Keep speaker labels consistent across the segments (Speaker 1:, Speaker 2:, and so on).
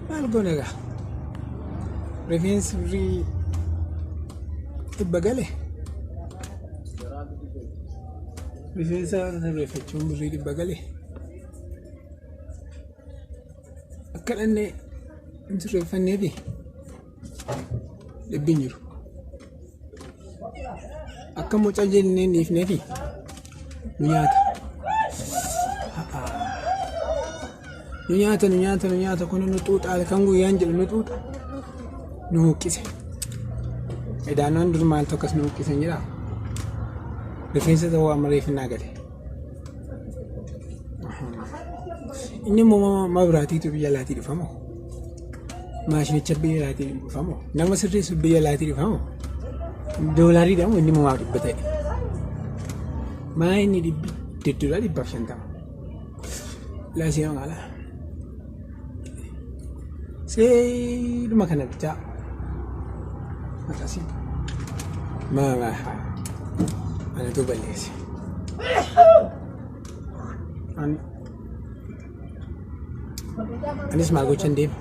Speaker 1: Maal goona egaa? Rifeensi birrii 100 gale. Rifeensa sirreeffachuun birrii 100 gale. Akka dhannee hin sirreeffanneefi dhibbi hin jiru. Akka mucaa jennee hin dhiifneefi nu nyaata. Nu nyaata nu nyaata nu nyaata kun nu xuuxa halkan guyyaan jedhu nu xuuxa nu huqqise. Edaannoon dur maaltu akkas nu huqqise hin jiraa? Rifeensa ta'uu amma reeffi naa gale. Inni immoo mabiraatiitu biyya alaatii dhufamoo? Maashinicha biyya alaatii dhufamoo? Nama sirreessu biyya alaatii dhufamoo? Doolaariidha moo inni immoo maaf 100 ta'e? Maa inni dhibbi dudduraa 150. Laasii magaalaa. Seeduma kana bichaa. Maqasii. Maa anatu balleesse. Anis maal gochan deema.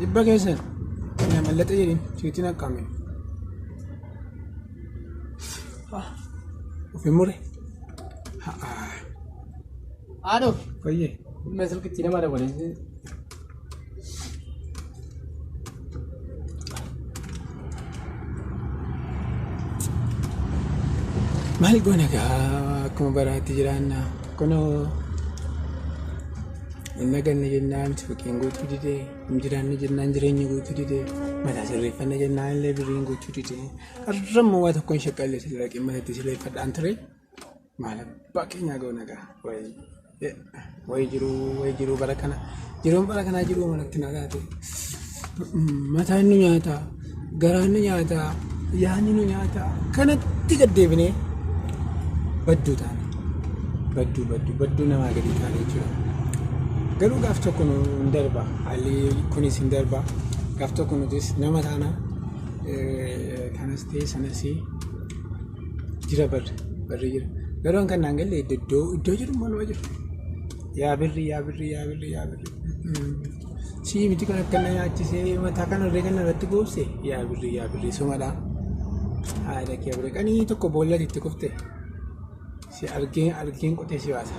Speaker 1: 100 keessan na mallaqa jedhin siitiin akkaame. Ofi mure.
Speaker 2: Haadho.
Speaker 1: Fayyee.
Speaker 2: Dhimma silkitti nama dabalee.
Speaker 1: Maal goona gaa akkuma baraatti jiraanna. Kunoo hin naganne jennaan suuqiin guutuu didee, hin jiraanne jennaan jireenyi guutuu didee, mataa sirreeffanna jennaan illee birriin guutuu didee. Har'a immoo waa tokko hin shaqqalle sirra qimmatatti sirreeffadhaan ture. Maal abbaa keenyaa goona gaa wayi wayi jiruu wayi jiruu bara kana jiruun bara kanaa jiruu malatti na taate. Mataan nu nyaata, garaan nu nyaata, yaadni nu nyaata. Kanatti gad deebinee badduu taane. Badduu badduu badduu namaa gadi taane jechuudha. Garuu gaaf tokko nu hin darba. Haalli kunis hin darba. Gaaf tokko nutis nama taana. Kanas ta'e sanas jira barri barri jira. Garuu kan naan galle iddoo iddoo jiru manuma jiru. Yaa birri yaa birri yaa birri yaa birri. Sii miti kan akkana nyaachisee mataa kana irree kana irratti goobse yaa birri yaa birri sumadha. Haadha kee birri qanii tokko boolla itti kufte. Si argeen argeen qotee si baasa.